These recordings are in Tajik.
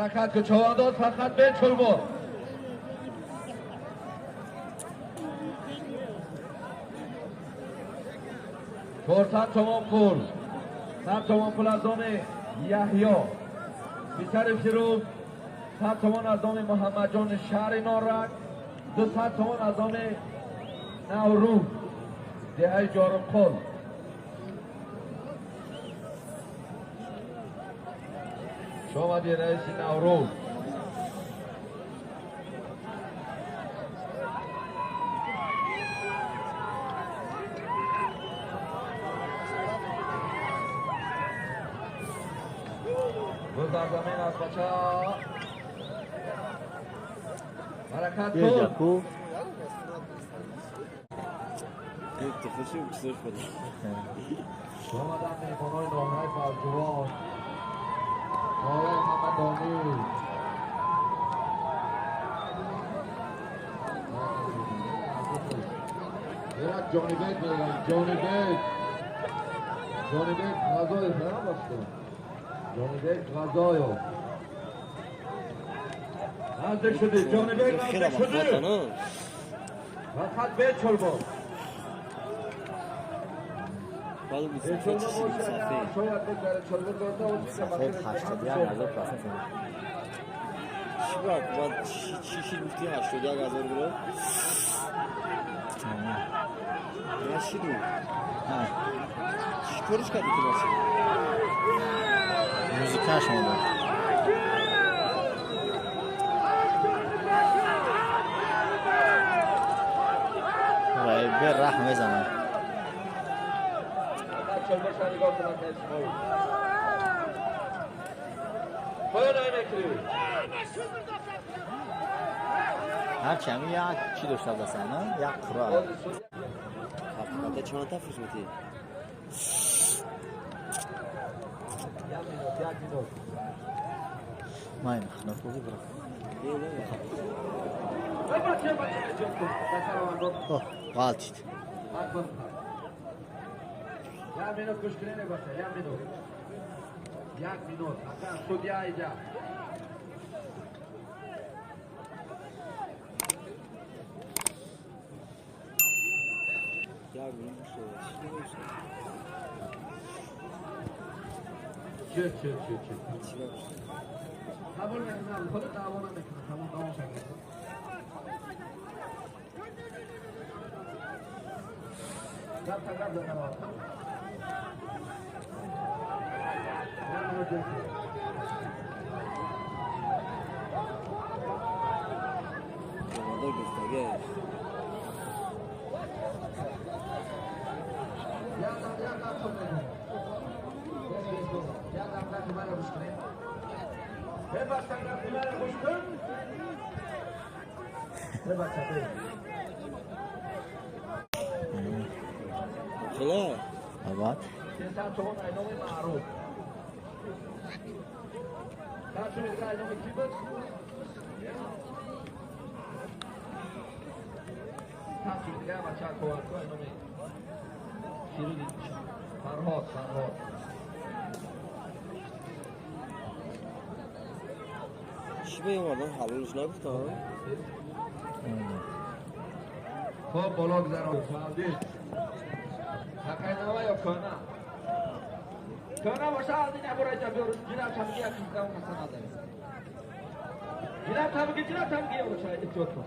ҳаракат кун чавандоз фақат бечулбор. 400 تومان پول، 100 تومان پول از دام یحیی پسر فیروز، 100 تومان از دام محمد جان شهر نارک، 200 تومان از دام نوروز دهه جارمقل. شما دی رئیس نوروز. در زمین از بچه حرکت کن. شما در میهمان‌های ناحیه فرجوان، ناحیه همدانی، یک جانبک میگن، جانبک جانبک غذای فرام باشه، جانبک غذایو نزدیک شدی، جانبک نزدیک شدی، فقط به چل بود. سفید 81,000 پرسنت. چی باید باید چی گفتی 81,000 گرم؟ نشیدو. چی کارش کردی که باشه؟ موزیکاش اومد. وای به راه میزنم. هر کمی یک چی داشته باشن نه یک قرار. حقیقتا چند تا فروش میدی؟ ما این خوبی برو. اوه غلطید. یک minut گوش کنی باشه، یک minut. یک minut. اصلا سودیا اینجا. چه چه چه چه. قبول نمی‌کنم، خود دعوا نمی‌کنم، تمام دعوا شد. گپ گپ زدن. مادر گفتگه. خلا. آباد. فرهاد فرهاد چی به این آدم حلالش نگفتم؟ خب بالا گذران فهمدید حقای نوه یا کنه؟ کنه باشه از این ابو رجب بیارو جناب تبگی یک چیز اون اصلا نداره جناب تبگی جناب تبگی یا باشه اتیاد کن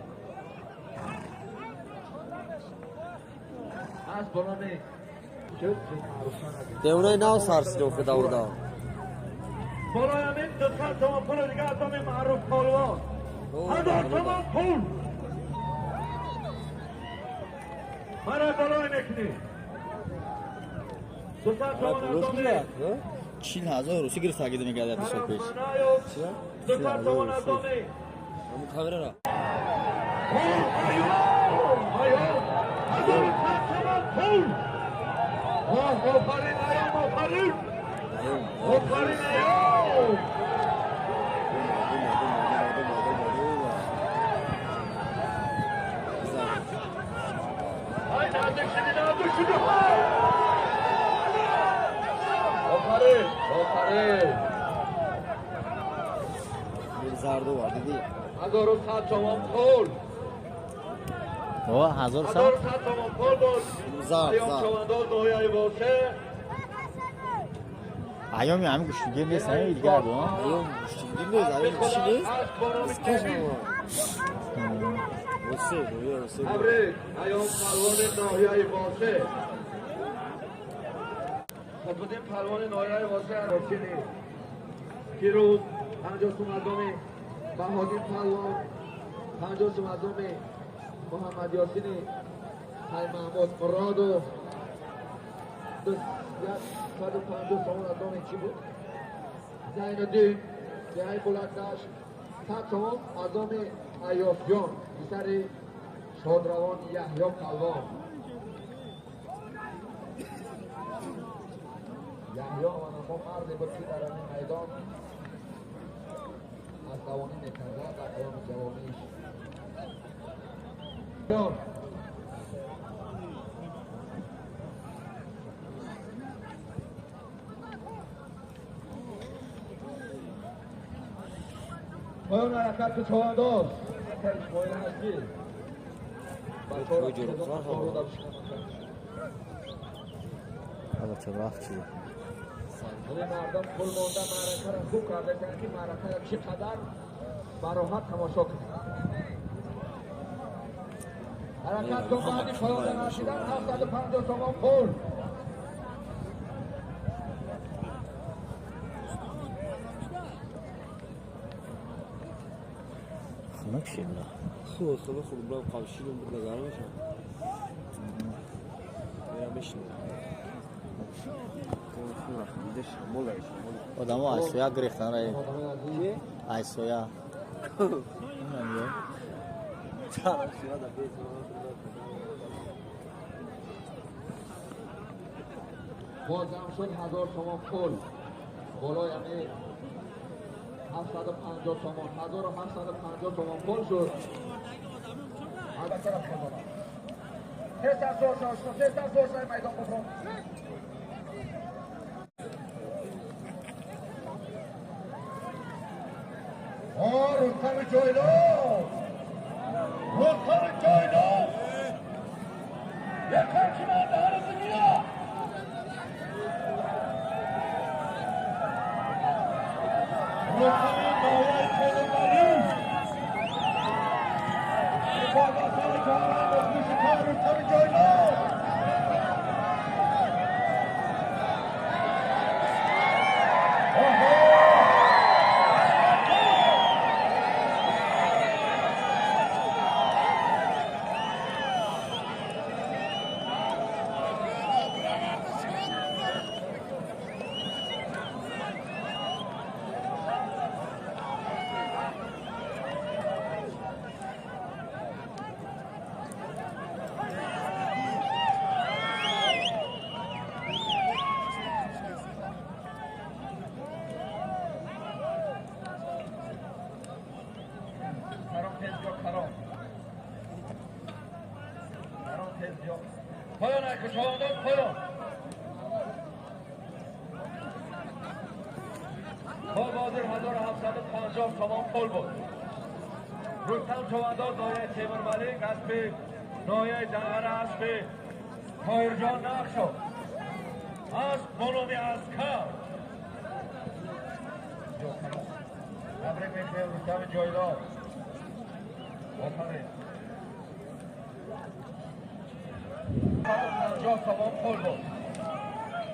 از بالا نه دیونه ناو سرسیده افتاده بوده. بالای همین 200 تومان پول دیگه از همین معروف پالوان 1000 تومان پول مرا بالای میکنی 200 تومان از همین 40,000 روسی گرفت اگه میگه در سال پیش 200 تومان از همین همون خبره را آیو 1100 تومان پول آفرین ایام آفرین آفرین ایام ای نزدیک شدی نزدیک شدی آفرین آفرین Зард овард, дидӣ? 1100 تومان پول. بابا 1100 1100 تومان پول بود. زرد ایام زرد. چمانداز نویای باشه. ایامی همین گوشتیگیر نیست، همین دیگر بود. Айём гӯштингир нест, айём чӣ нест? از بانوی Каш Восе, ноя восе. تبریک ایام پلوان ناحیه واسه. قطب پلوان ناحیه واسه عراقچینی پیروز 50 سوم از دام بهادین پلوان، 50 سوم از دام محمد یاسین های محمود مراد و 150 سوم از دام چی بود؟ زین الدین دهی بلندش 100 سوم از دام ایاس جان پسر شادروان یحیی پلوان. یحیی و مردی بود که در این میدان از قوانین میکرده در ایام جوانیش. پایان حرکت چهانداز اسماعیل هستی البته رفت چیزی. مردم کل مانده معرکه را خوب کرده که معرکه را چقدر براحت تماشا کنید. حرکت تا بعدی پایان نرسیدن 750 تومان پول. خنک شد. خوب خوب خوب برام قوشیدم بود نگران میشم. میرم بشینم. آدم ها ایسویا گرفتن رای ایسویا. بازم شد 1000 تومان پول. بالای یعنی 750 تومان، 1750 تومان پول شد. البته رفت خدا. 300 فرصه میدان بخورم. رستم جایلو، رستم جایلو، یکم که من دهن دنیا. رستم ناوی تیمورملی، بابا سال جهان بخوش کار رستم جایلو. پایان 1750 تومان پول بود. رستم چمانداز ناحیه تیمورملک اسب ناحیه دنغره اسب طاهرجان نقشو اسب با نام اسکر. تبریک می‌گویم رستم جایداد. آفرین. 50 تومان پول بود.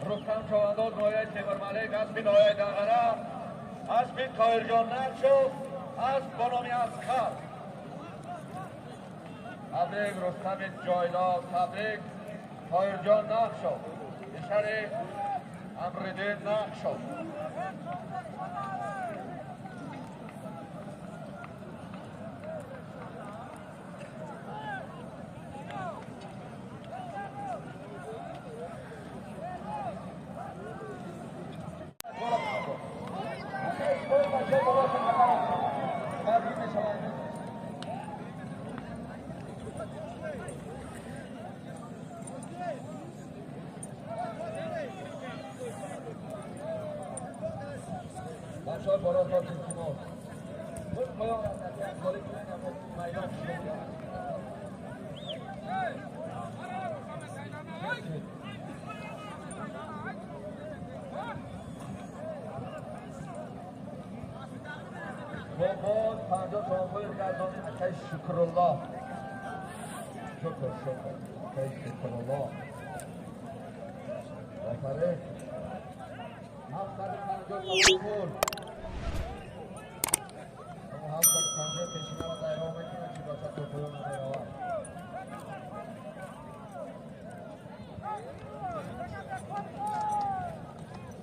رستم چمانداز ناحیه تیمورملک اسب ناحیه دنغره اسب طاهرجان نقشو اسب با نام اسکر. تبریک رستم جایلال، تبریک طاهرجان نقشو پسر امردین نقشو. پایان میدان. باز 50 تومان پول گردانی اکای شکرالله. شکر شکر اکای شکرالله. آفرین. 750 تومان پول. 750 پیشینه را دایره میکنه که بچه تو پایان نمی‌رود.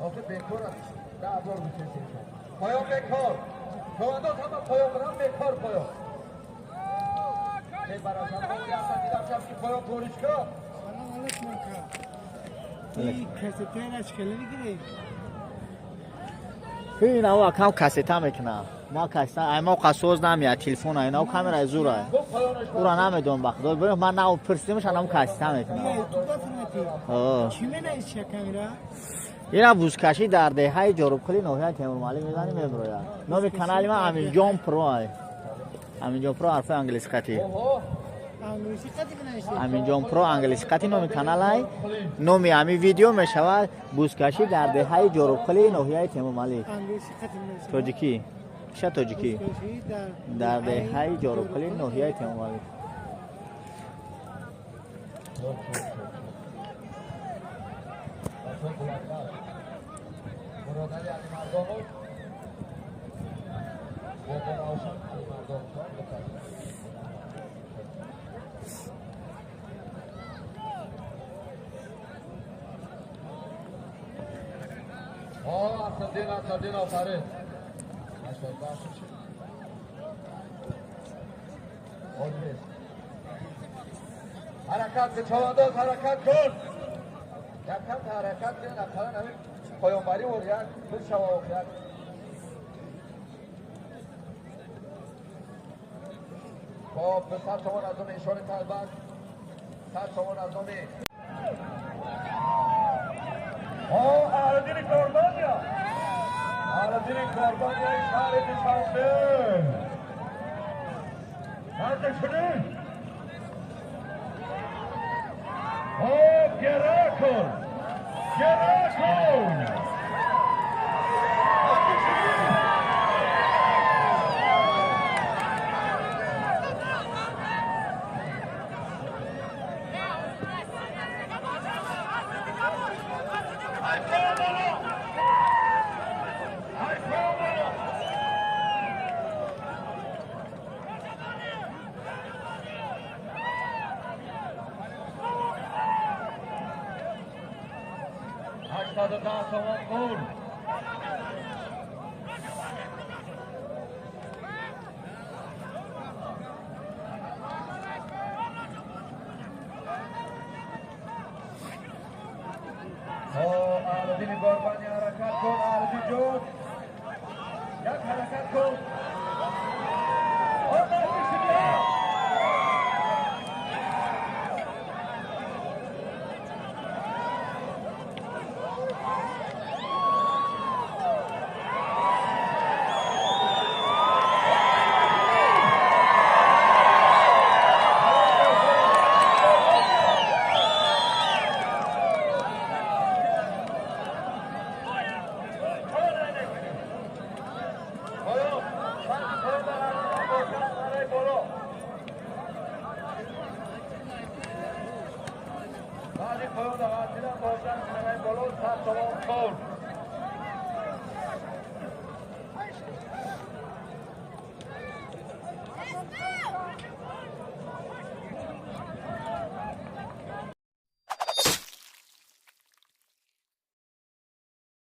آخه بیکار است. 10,000 بچه پایان بیکار. چوانداز همه پایان برم بیکار پایان. برای که پایان تورشکا. سلام علیکم. این کاسته را چکله میگیری؟ این او کم کاسته میکنه. ما کاسته ای ما قصوز نمیاد تلفن اینا کامرا زوره. او را نمیدونم بخدا. ببین من نه پرسیدمش الان کاسته میکنه. چی منایش کامرا؟ اینا بوزکشی در دههای جاروبکلی ناحیه تیمورمالک میزنی میبروید. نام کانال ما امینجان پرو. امینجان پرو حرف انگلیسی قطی. امینجان پرو انگلیسی قطی نام کانال ای. نام امی ویدیو میشود بوزکشی در دههای جاروبکلی ناحیه تیمورمالک. تاجیکی. چه تاجیکی؟ در دههای جاروبکلی ناحیه تیمورمالک. برادر علی مردانов بابا روشن علی مردانов آه اسدین اسدین آفرین. حرکت به چوانداز حرکت کن. یکم حرکت کن اقلا همین پایانبری و یک بشوه و یک با به 100 تومان از اون اشاره تلبک 100 تومان از اون آه اهلدین قربانیا اهلدین قربانیا شهر دوشنبه نزدیک شدی آه گره کن گره کن پایان